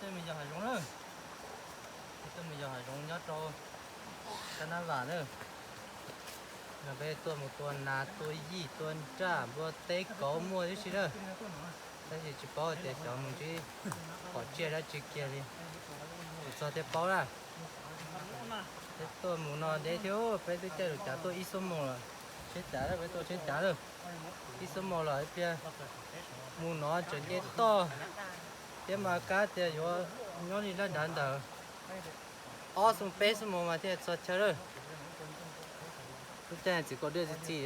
Tuaj mus yos hav zoov na. Tuaj mus yos hav zoov nyob rau Kab Nab Vam na. Yog peb tuaj mus tua nas tua yij tua nraj npua teb kauv muaj tib si na. Tab sis tsis paub tias xyov mus ntsib pom tsiaj dab tsi kiag li. Mus txog thiaj paub na. Peb tuaj mus no deb thiab, peb twb caij lub cav tuaj ib xuab moos lawm. Tsheb cav lawm, peb tuaj tsheb cav lawm. Ib xuab moos lawm ib pliag mus no tseem nce toj thiab mas kab tias yuav nyob li laj dav ntawd ob xuab peb xuab moos mas thiaj txog chaw lawm. Lub caij txiv kaum dej txi txiv.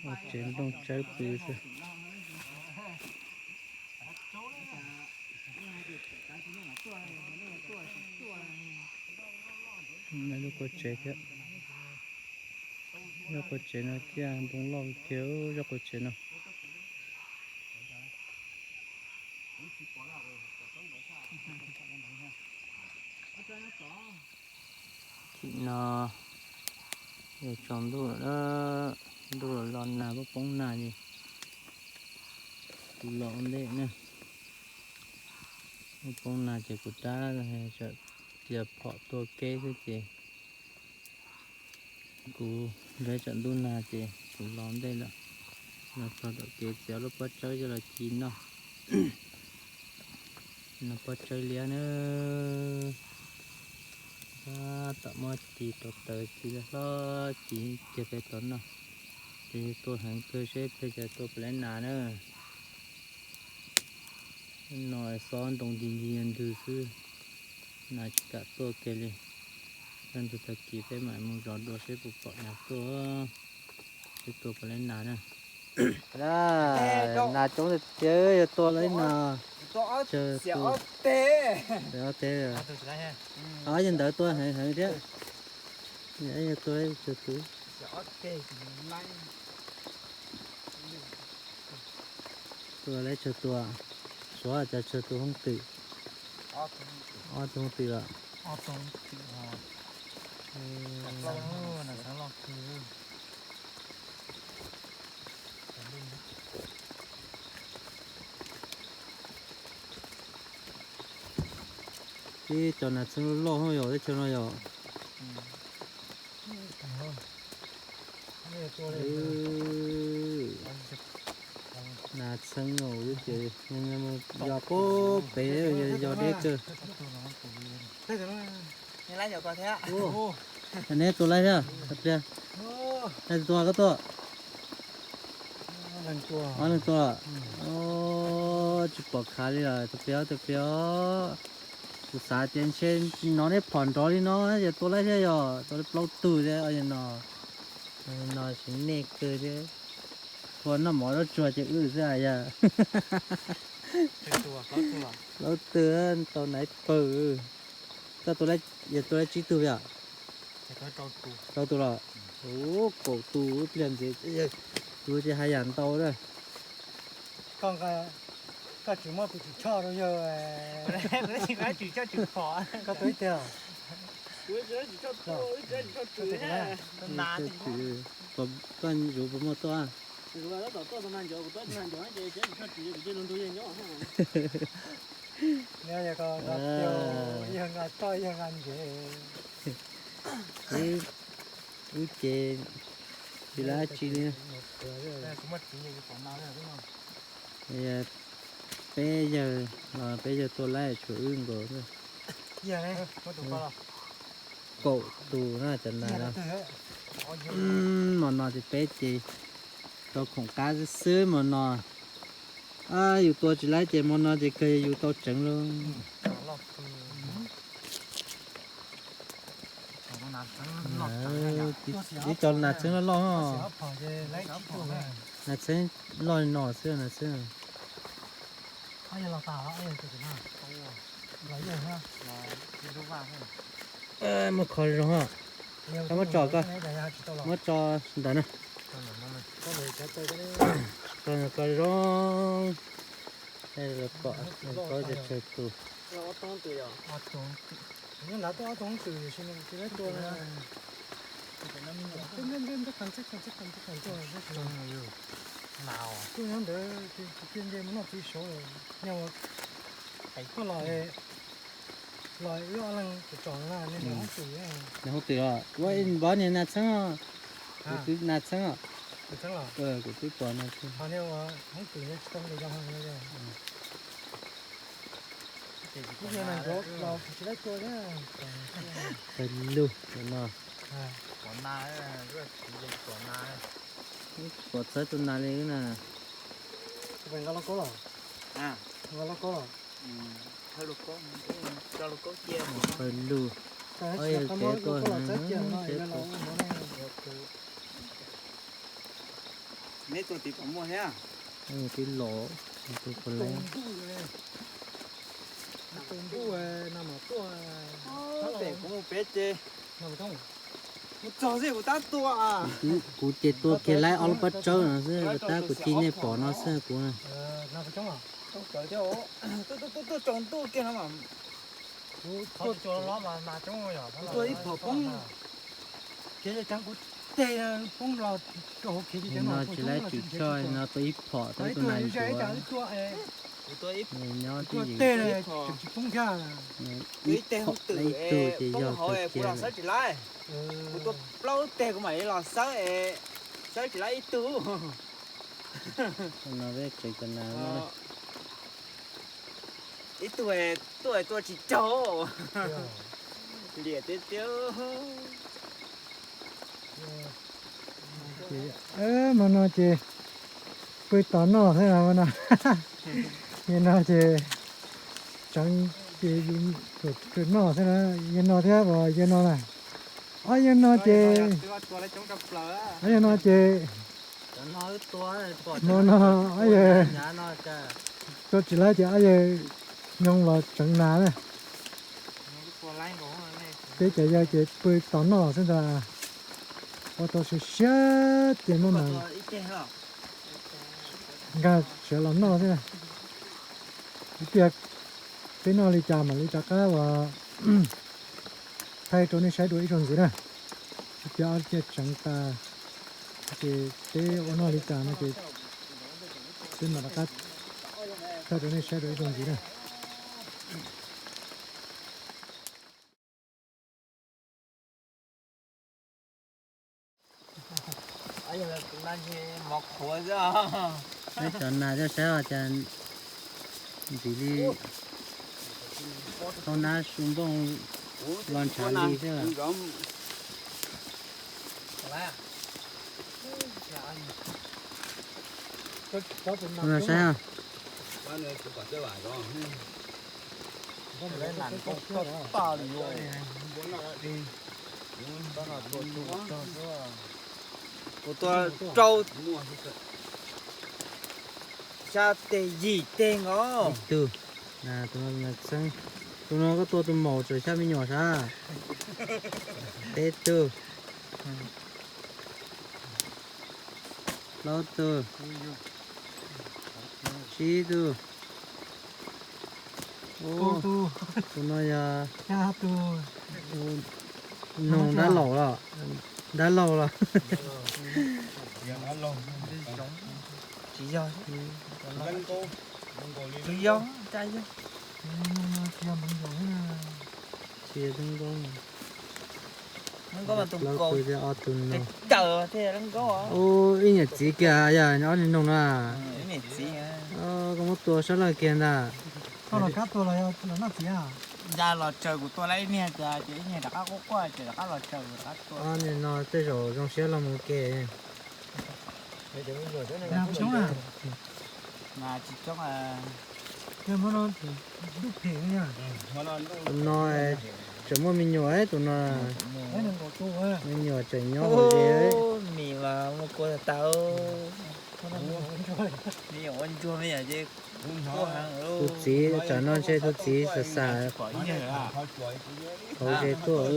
Ua tsev nplooj tsawb pw xwb. Lub qua tsev thiab. Lub qua tsev no ciaj npoo loj kiag, lub qua tsev no. Tim no yog tsaus ntuj lawm, ntuj los los nag poob poob nag li. Kuv los ua ntej na, poob poob nag ces kuv rab tawm cia phom tuaj keb xwb ces kuv nrog tsam ntuj nag ces kuv los ntej lawm. Los txog tom kev txiav lub pob tsawb coj los ci noj. No pob tsawb liab na. Tab tom muab ci rau taws ci hlob ci kiag peb tau noj. Ces tua heev kawg seb pliag cas tua puas laib nas na. No xob nroo ncig ncig ntws xwb, nas tsis kam tuaj kiag li. Kaj ntug tag kis peb mam mus zov dua seb puas pom nas tuaj, seb tua puas laib nas na. Nas coob tiag tiag, yog tua laib nas. Tsawg tus? Ob teg. Ob yawg ntawd tua heev heev thiab. Yog tua laib tsawg tus? Tua laib tsawg tus? Suav cas tsawg tus hoob twm? Ob tug hoob twm los? Tib cov nas txheeb loj loj yog teb chaws no yog. Nas txheeb ces yog pem yog deb kawg. Neb tua laib thiab? Tus pliag, tua koj tua. Ob leeg tua. Tsis pom khav li os tus pliag, tus pliag. Kuv xav tias ntshe no neb phom nrov li no ces tua laib thiab yog tua li plaub tug thiab no. No tsis nej kawg thiab. Tua noj mov zaub tsuag ces wb xwb yog. Plaub tug tau naiv pawg. Koj tua, yog tua laib tsib tug yom? Rau tus los? Ua kaum tus ib pliag ntxiv, kuv ces haj yam ntau lawm. Koj tsis muab kuv tsis tshoj rau yawg. Koj tua ib teg. Koj zuv puas muaj tuaj? Wb ces tsis laib tsi li. Peb yawg, peb yawg tua laib tshuav wb nkaus. Kaum tus na cov nas no. Hmo no ces peb ces tau khoom qab xwb xwb hmo no. Yus tua tsis laib ces hmo no ces kawg yus tau tseev lauj. Ib co nas txheeb loj loj. Nas txheeb loj li no xwb nas txheeb. Muab kho zoo, muab tso, muab tso ntawd na. Kho zoo. Pom, pom tsawg tus. Nyob nrad tuaj ob tug hoob twm, tuaj nyob ntawd, tuaj nyob ntawd, mus noj txiv saud, nej ua, koj los, los wb ob leeg tsom tsom na, nej hoob twm. Nws hoob twm os, ua npov niag nas txheeb os. Kuv twb nas txheeb os. Kuv twb pom nas txheeb. Pawg lug no. Pom txawv tus nas li na. Pawg lug. Ob yawg kev tuaj, kev tuaj. Neb tuaj tim pom muaj thiab. Tus los, tus pom lawm. Tes kuv mus pem ces mus txog xwb kuv tab tuaj. Kuv ces tua kiag lawv ob lub pob tsawb no xwb, tab kuv cia nej pom no xwb kuv. Tuaj tsaus ntuj kiag no mas. Kuv tua ib phom poob, kev cov tseev kuv teg poob los rau hauv kev cov tseev no tsis laib tswm choj no tua ib phom tau tus nas ncuav. Kuv tua ib, nyob kuv tua teg tseem tsis poob thiab. Ib teg hoob twm ib tug ces yog kawg kiag lawm. Kuv tua plaub teg kuv mam li los xawb es xawb tsis laib ib tug. No peb tseev cov nas no. Ib tug tuaj tuaj tsis raug. Liam tiag tiag. Hmo no ces pw tos noj xwb no. Yog no ces tseev ces tuaj noj xwb na. Yog no thiab os, yog no na. Ob yawg no ces, ob yawg no ces, hmo no ob yawg tua tsis laib ces ob yawg nyoog los tseev nas na. Peb cov yawg ces pw tos noj xwb ntag. Ua tau siav siav ces muab mas nkag siav los noj xwb. Ib pliag peb noj li cas mam li rov qab uas thaij rau nej saib dua ib zaug ntxiv na. Ib pliag ob yawg tseev tas ces peb ua noj li cas no ces peb mam rov qab thaij rau nej saib dua ib zaug ntxiv na. Mov qhuav xwb. Peb cov nas coj saib os, cas ntxim li thauj nab su npooj los ntshav li xwb. Saib os. Kuv tua rau xya teg yim teg nkaus. Ib tug, tus no txheeb, tus no koj tua tus maum tsawm xya me nyuam sab. Peb tug, plaub tug, tsib tug. Tus no yog noog dab laug los, dab laug los. Tsis yog, tsis yog, tsis yog hmoob nkaub. Ob tug no. Ub, ib niam txiv kiag yog ob niag noog na. Koj muab tua sab laj kiag ntag. Ncaj los tsaws kuv tua lawm ib niag ces ib niag rov qab quaj quaj ces rov qab los tsaws kuv rov qab tua. Ob niag no tej zaum zoo siab los mus ke. Mas tsis coob. Tus no tseem muaj me nyuam, tus no me nyuam tseem nyob hauv zes. Mis mas muaj kua tau. Me nyuam ua ntsuag me nyuam ces tus txiv tsam no ntshe tus txiv xav xav hauv zes tuaj.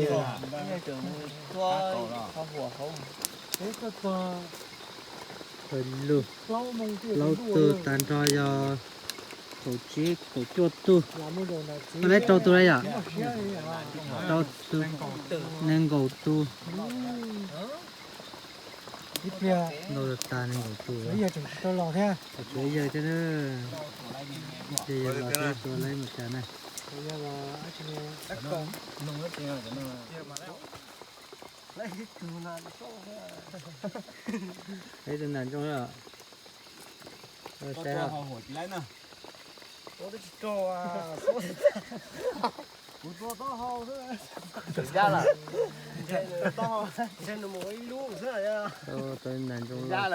Pawg lug, plaub tug tag nrho yog Kaum tsib kaum cuaj tug. Koj lab rau tug lawm yom? Rau tug, nees nkaum tug. Nkaum tag nees nkaum tug. Tsuas yawg thiab, ib tug yawg los xwb, tua lab mus cas na. Ib tug nas ntsooj os. Kuv tua taub hau xwb. Ncaj lawm. Taub hau ntshe nws mus ua ib lub xwb. Tua nas ntsooj lawm.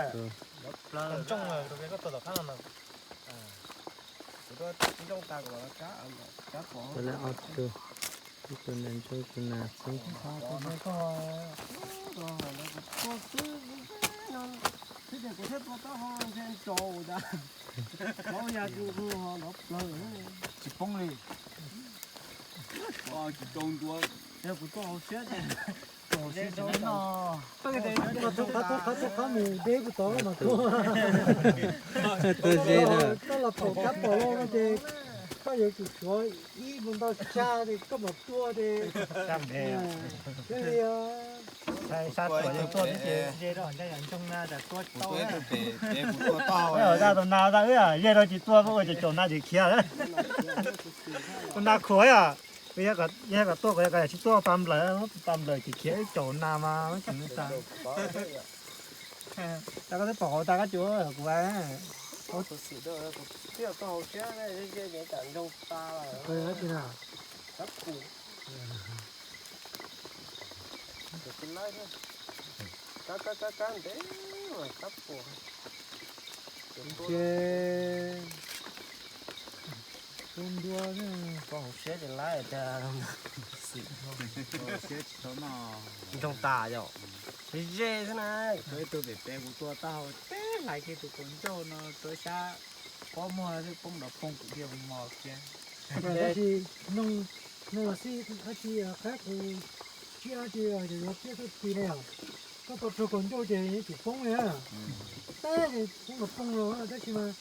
Ntsooj lawm, koj tua tom qab no. Kuv tua ntsooj tas kuv mam kab, kab pom. Tua lawm ob tug, ib tug nas ntsooj, ib tug nas txheeb. Tua xwb, xwb ces kuv thiaj tua taub hau ntshe ntsaum tas. Laub ya kuv ho nrov plawg. Tsis poob li. Tsis rau ntua. Yog kuv tua hauv siab ces, tua hauv siab ces no. Qab qab mus deb kuv tod mas tua. Tua ze na. Koj los thaum kab pom los no ces koj yuav tsum suav ib mus ntau tsa ces koj mam tua ces. Sab tuam yog tua tib ces ze rau ncaj yam ntsoog na tas tua tsis tau. Tus nas tas wb ze rau tsis tua ua ces caum nas ces khiav lawm. Tus nas khuam yom, yog kom tuaj kuv yog kom tsis tuaj pa nplawm, pa nplawm ces khiav ib caum nas mas tsis tas. Tas koj twb pom hauv tas koj tsis ua kuv. Ces tua ntua, koj hauv siab ces laib tas. Ntsoog tas yom, ze xwb na. Ib tug pem pem kuv tua taub hau teb hlais kiag tus kaus ncauj no rau sab pob muag xwb poob nrov poog kuv dhia mos kiag. Tab sis noog los xij dab tsi qab kuv tsiab dab tsi yuav tsiab txuj ci ne yom. Koj tua raug kaus ncauj ces yuav tsum poob li na. Teb ces poob nrov poog los tab sis mas